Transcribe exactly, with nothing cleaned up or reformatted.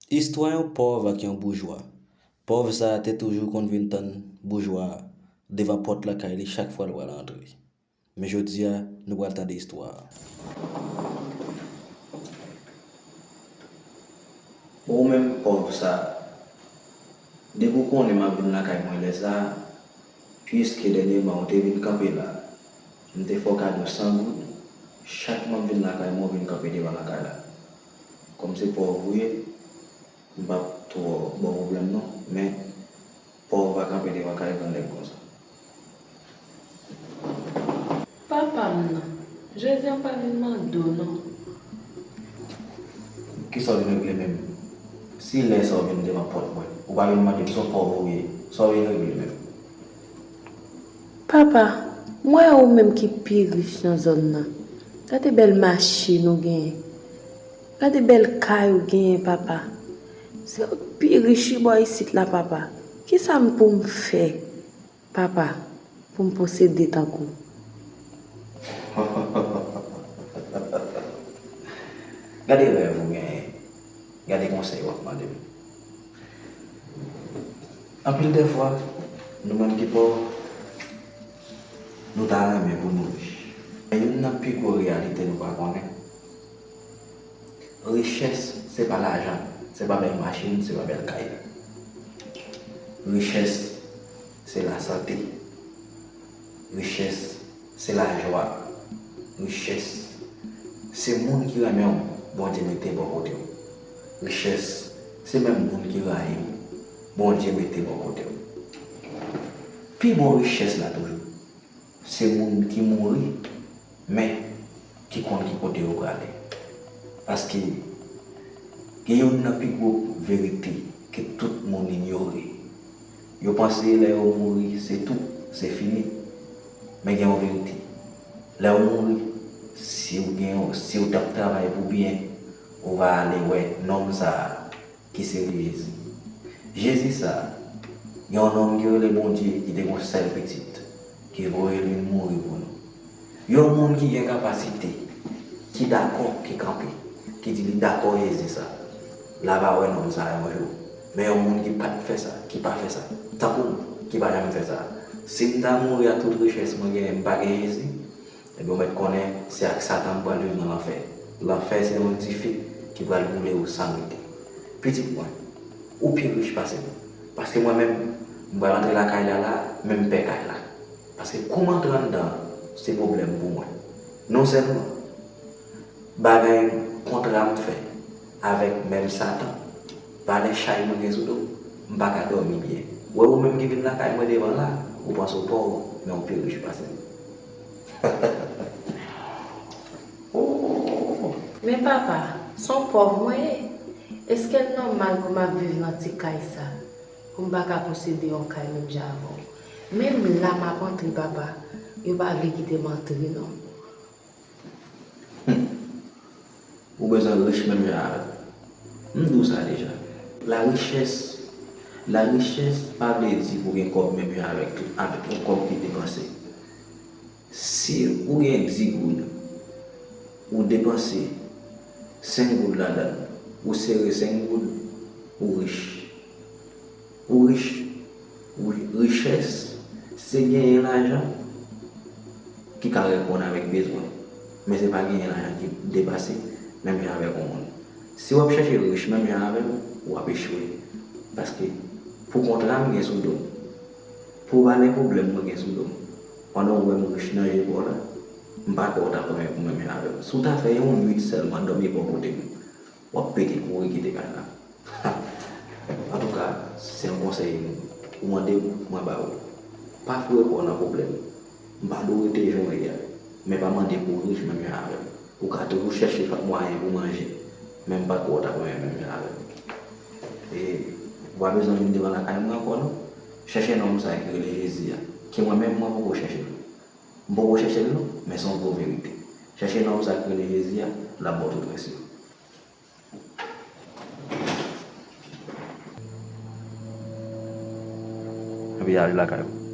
Istwa yon pòv ak yon boujwa. Pòv sa a te toujou konn vin tann boujwa a devan pòt lakay li chak fwa l pral antre. Men jodi a, nou pral tande istwa a. Ou menm pòv sa a, depi w konnen m ap vin lakay mwen lè sa a, piske dènyèman ou te vin kanpe la, m te fè w kado san goud, chak m ap vin lakay mwen, ou vin kanpe devan lakay la. Kòm se pòv ou ye, m p ap twò ba w pwoblèm non, men pòv pa kanpe devan kay gran nèg konsa. Papa m nan, jodi a m pa vin mande w non. Kisa w vin regle menm? Si lè sa w vin devan pòt mwen, ou pa vin mande m, se yon pòv ou ye, sa w vin regle menm? Papa, m wè ou menm ki pi rich nan zòn nan. Gade bèl machin ou genyen. Gade bèl kay ou genyen, papa. Se ou k pi rich wi bò isit la, papa. Kisa m pou m fè, papa, pou m posede tankou w? Gade rèv ou genyen. Gade konsèy w ap mande m. Anpil de fwa, nou menm ki pòv, nou ta renmen pou nou rich. Men youn nan pi gwo reyalite nou pa konnen, richès se pa lajan, se pa bèl machin, se pa bèl kay. Richès se lasante. Richès se lajwa. Richès se moun ki renmen w, Bondye mete bò kote w. Richès se menm moun ki rayi w, Bondye mete bò kote w. Pi bon richès la toujou, se moun ki mouri, men ki konn ki kote yo prale. Paske gen youn nan pi gwo verite ke tout moun inyore. Yo panse lè yo mouri, se tou, se fini. Men gen yon verite. Lè w mouri, si w gen, si w t ap travay pou byen, ou va ale wè nonm sa a ki se Jezi. Jezi sa a, gen yon nonm ki rele Bondye ki te gen yon sèl pitit, ki voye l vin mouri pou nou. Yon moun ki gen kapasite, ki dakò, ki kanpe, ki di li dakò Jezi sa, l ava wè nonm sa a yon jou. Men yon moun ki pa t fè sa, ki pa fè sa, tankou m, ki pa janm fè sa, si m ta mouri ak tout richès mwen genyen, m pa gen Jezi, ebyen, ou mèt konnen se ak Satan m pral viv nan lanfè. Lanfè se yon dife ki pral boule ou san rete. Pitit mwen, ou pi rich pase m. Paske mwen menm, m pral antre lakay la la, men m pè kay la. Paske kou m antre anndan an, se pwoblèm pou mwen. Non sèlman bagay kontra m fè avèk menm Satan, valè chay mwen gen sou do m, m pa ka dòmi byen. Wè ou menm ki vin lakay mwen devan la, ou panse w pòv, men ou pi rich pase m. Oh! Men papa, se yon pòv mwen ye. Èske l nòmal pou m ap viv nan ti kay sa, pou m pa ka posede yon kay menm jan avè w? Menm la m ap antre, papa, yo pa vle kite m antre non. Hmm. Ou bezwen rich menm jan avè m. M di w sa deja. Larichès, larichès pa vle di pou w gen kòb menm jan avèk tout, avèk yon kòb ki depanse. Si ou gen dis goud, ou depanse senk goud ladan l, ou sere senk goud, ou rich. Ou rich. Ri-, richès, se genyen lajan ki ka reponn avèk bezwen. Men se pa genyen lajan ki depase menm jan avèk yon moun. Si w ap chèche rich menm jan avè m, w ap echwe. Paske pou kontra m gen sou do m, pou valè pwoblèm mwen gen sou do m, pandan w wè m rich nan je pa w la, m pa kwè w t ap renmen pou menm jan avè m. Si w ta fè yon nuit sèlman dòmi bò kote m, w ap pete kouri kite kay la. Antouka, se yon konsèy ou mande m, mwen ba ou. Pa foure kò w nan pwoblèm. M pa di w rete jan w ye a, men pa mande pou w rich menm jan avè m. Ou ka toujou chèche fa-, mwayen pou manje, men m pa kwè w t ap renmen menm jan avè m. E ou pa bezwen vin devan lakay mwen ankò non. Chèche nonm sa ki rele Jezi a, ke mwen menm mwen poko chèche l. M poko chèche l non, men se yon gwo verite. Chèche nonm sa ki rele Jezi a, l ap ba w tout rès yo. Epi ale lakay ou.